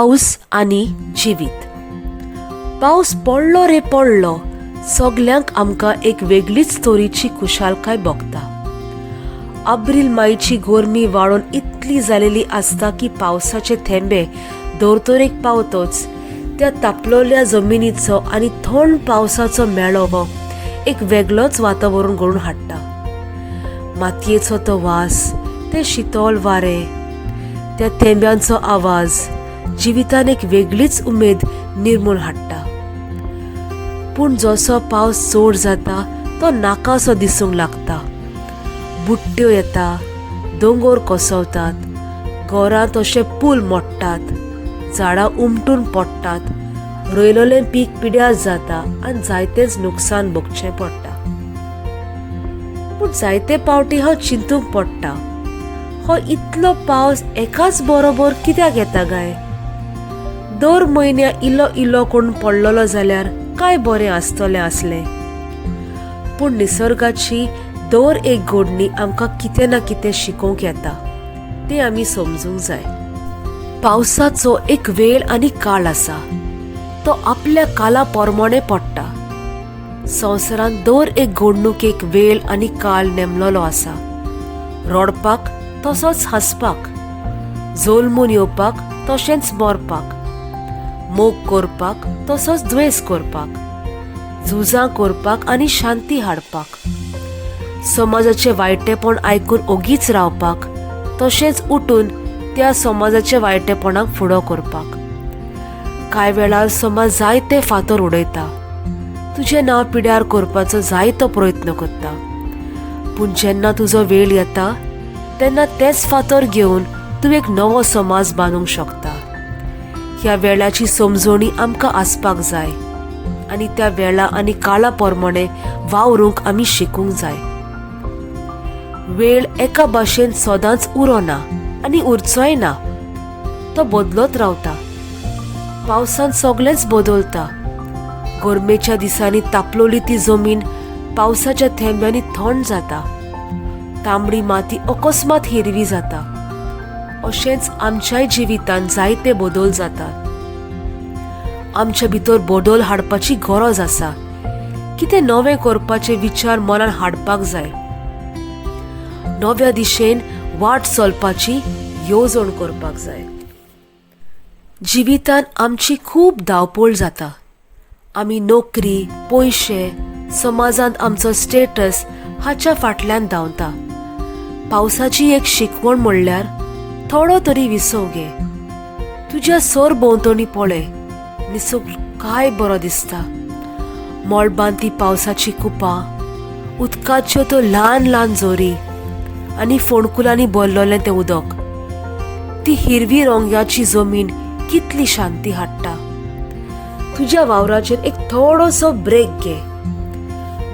पावस आनी जिवीत. पावस पडलो रे पडलो, सगल्यांक आमकां एक वेगळीच तोरीची खुशालकाय भोगता. आब्रील मायची गोरमी वाडोवन इतली जालेली आसता की पावसाचे थेंबे धर्तरेक पावतोच त्या तापलोल्या जमिनीचो आनी थंड पावसाचो मेळोवो एक वेगळोच वातावरण घडोवन हाडटा. मातयेचो तो वास, ते शितोल वारें, त्या थेंब्यांचो आवाज जिवितान एक वेगळीच उमेद निर्मून हाडटा. पूण जसो पावस चड जाता तो नाकासो दिसूंक लागता. बुट्ट्यो येता, दोंगोर कोसवतात, घरां तशे पूल मोडटात, झाडां उमटून पडटात, रोयलोलें पीक पिड्यार जाता आनी जायतेंच नुकसान भोगचें पडटा. पूण जायते पावटी हांव चिंतूंक पडटा, हो इतलो पावस एकाच बरोबर कित्याक येता काय? दर म्हयन्या इल्लो इल्लो करून पडलेलो जाल्यार काय बरें आसतलें आसलें. पूण निसर्गाची दर एक घडणी आमकां कितें ना कितें शिकोवंक येता, तें आमी समजूंक जाय. पावसाचो एक वेळ आनी काळ आसा, तो आपल्या काला प्रमाणे पडटा. संवसारांत दर एक घडणुकेक वेळ आनी काळ नेमलेलो आसा. रडपाक तसोच हांसपाक, जल्मून येवपाक तशेंच मरपाक, मोग करपाक तसोच द्वेस करपाक, झुजां करपाक आनी शांती हाडपाक, समाजाचें वायटेपण आयकून ओगीच रावपाक तशेंच उठून त्या समाजाच्या वायटेपणाक फुडो करपाक. कांय वेळार समाज जायते फातर उडयता, तुजें नांव पिड्यार करपाचो जायतो प्रयत्न करता. पूण जेन्ना तुजो वेळ येता तेन्ना तेच फातर घेवन तूं एक नवो समाज बांदूंक शकता. ह्या वेळाची समजवणी आमकां आसपाक जाय आनी त्या वेळा आनी काळा प्रमाणे वावरूंक आमी शिकूंक जाय. वेळ एका भाशेन सदांच उरोना आनी उरचोय ना, तो बदलत रावता. पावसान सगळेंच बदलता. गरमेच्या दिसांनी तापलोली ती जमीन पावसाच्या थेंब्यांनी थंड जाता, तांबडी माती अकस्मात हिरवी जाता. अशेंच आमच्याय जिवितांत जायते बदल जातात. आमच्या भितर बदल हाडपाची गरज आसा. कितें नवें करपाचे विचार मनान हाडपाक जाय. नव्या दिशेन वाट चलपाची येवजण करपाक जाय. जिवितांत आमची खूब धांवपळ जाता. आमी नोकरी, पयशे, समाजांत आमचो स्टेटस हाच्या फाटल्यान धांवता. पावसाची एक शिकवण म्हणल्यार थोडो तरी विसव घे. तुज्या सर भोंवतणी पळय, निसर्ग काय बरो दिसता. मळबांत ती पावसाची कुपां, उदकाच्यो त्यो ल्हान ल्हान जोरी आनी फोंडकुलांनी भरलेलें तें उदक, ती हिरवी रोंग्याची जमीन कितली शांती हाडटा. तुज्या वावराचेर एक थोडोसो ब्रेक घे.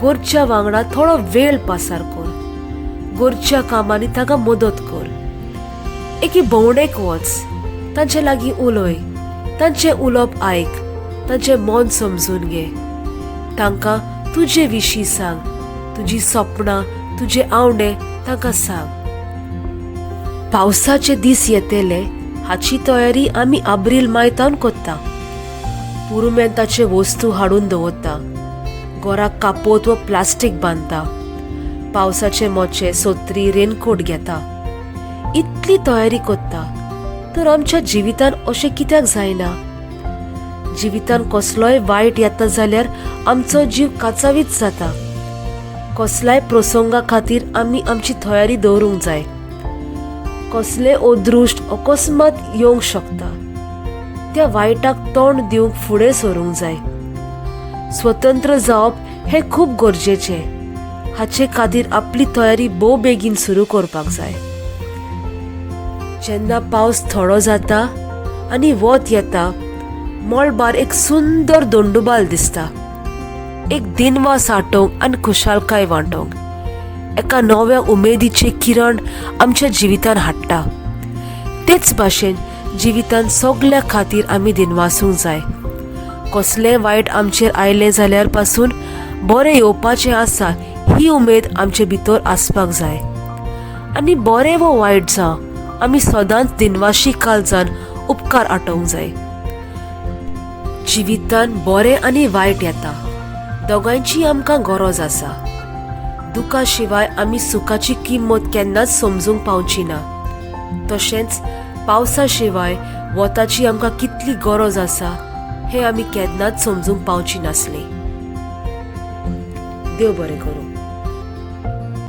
गोरच्या वांगडा थोडो वेळ पासार कर. गोरच्या कामांनी ताका मदत कर. एके भोंवडेक वच, तांचे लागीं उलय, तांचें उलोवप आयक, तांचें मन समजून घे. तांकां तुजे विशीं सांग, तुजी सपनां, तुजे आवडे तांकां सांग. पावसाचे दीस येतले हाची तयारी आमी आब्रील मायतान करता. पुरुमेंताचे वस्तू हाडून दवरता, घराक कापोत वा प्लास्टीक बांदता, पावसाचे मोचे, सोत्री, रेनकोट घेता. इतली तयारी करता तर आमच्या जिवितान अशें कित्याक जायना? जिवितान कसलोय वायट येता जाल्यार आमचो जीव काचावीत जाता. कसल्याय प्रसंगा खातीर आमी आमची तयारी दवरूंक जाय. कसलें अदृश्ट अकस्मात येवंक शकता, त्या वायटाक तोंड दिवंक फुडें सरूंक जाय. स्वतंत्र जावप हें खूब गरजेचें. हाचे खातीर आपली तयारी भोव बेगीन सुरू करपाक जाय. जेन्ना पावस थोडो जाता आनी वत येता, मळबार एक सुंदर दोंडुबाल दिसता. एक दिनवास आटोवंक आनी खुशालकाय वांटोवंक एका नव्या उमेदीचें किरण आमच्या जिवितान हाडटा. तेच भाशेन जिवितान सगल्या खातीर आमी दिनवासूंक जाय. कसलें वायट आमचेर आयलें जाल्यार पासून बरें येवपाचें आसा ही उमेद आमचे भितर आसपाक जाय. आनी बरें वो वायट जावं, आमी सदांच दिनवाशी काळजान उपकार आटोवंक जाय. जिवितान बरें आनी वायट येता, दोगांयची आमकां गरज आसा. दुखा शिवाय आमी सुखाची किंमत केन्नाच समजूंक पावची ना. तशेंच पावसा शिवाय वताची आमकां कितली गरज आसा हें आमी केन्नाच समजूंक पावची नासली. देव बरें करूं.